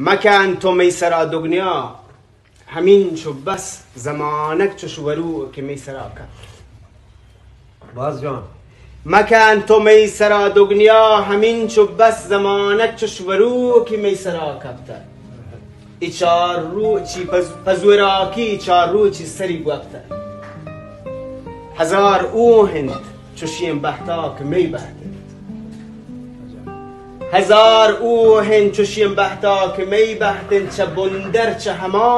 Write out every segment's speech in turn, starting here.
مکن تو مئی سرا دگنیا ہمینچو بس، زمانگ چوش ورو کہ مئی سرا کپت۔ باز جوان۔ مکن تو مئی سرا دگنیا ہمینچو بس، زمانگ چوش ورو کہ مئی سرا کپت۔ ای چار روچی پز-، پزوراکی، ای چار روچی سری گوپت۔ ہزار اوہ انت چوشیں بہتا کہ مئی بہت انت۔ ہزار اوہ انت چوشیں بہتا کہ مئی بہت انت، چہ بندر چہ ہما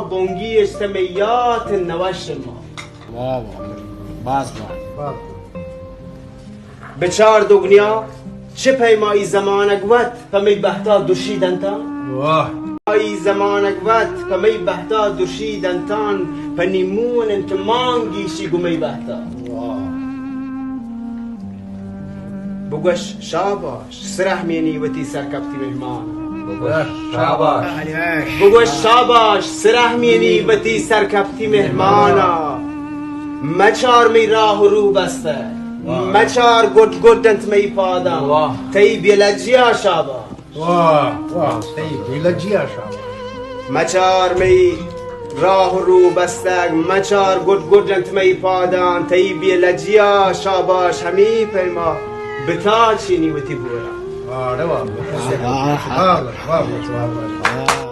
بنگی اشتہ مئی یات انت نوش ما۔ واہ واہ، باز واہ۔ بچار دگنیا چہ پیما ای زمانگ وت پہ مئی بہتا دشی دنتان۔ واہ۔ ای زمانگ وت پہ مئی بہتا دشی دنتان، پہ نیمون انت مانگیشی گو مئی بہتا۔ واہ۔ بگوش شاباش سرہمینی وتی سرکپتی مہمان۔ بگوش شاباش۔ بگوش شاباش سرہمینی وتی سرکپتی مہمانا۔ مچار مئی راہ و رو بستہ۔ واہ۔ مچار گڈ گڈ انت مئی پاداں۔ واہ۔ تئی بے لجیا شاباش۔ واہ، واہ، تئی بے لجیا شاباش۔ مچار مئی راہ و رو بستگ، مچار گڈ گڈ انت مئی پاداں، تئی بے لجیا شاباش، ہمے پیما بتاچینی وتی بورا۔ واہ، واہ، واہ، واہ، واہ۔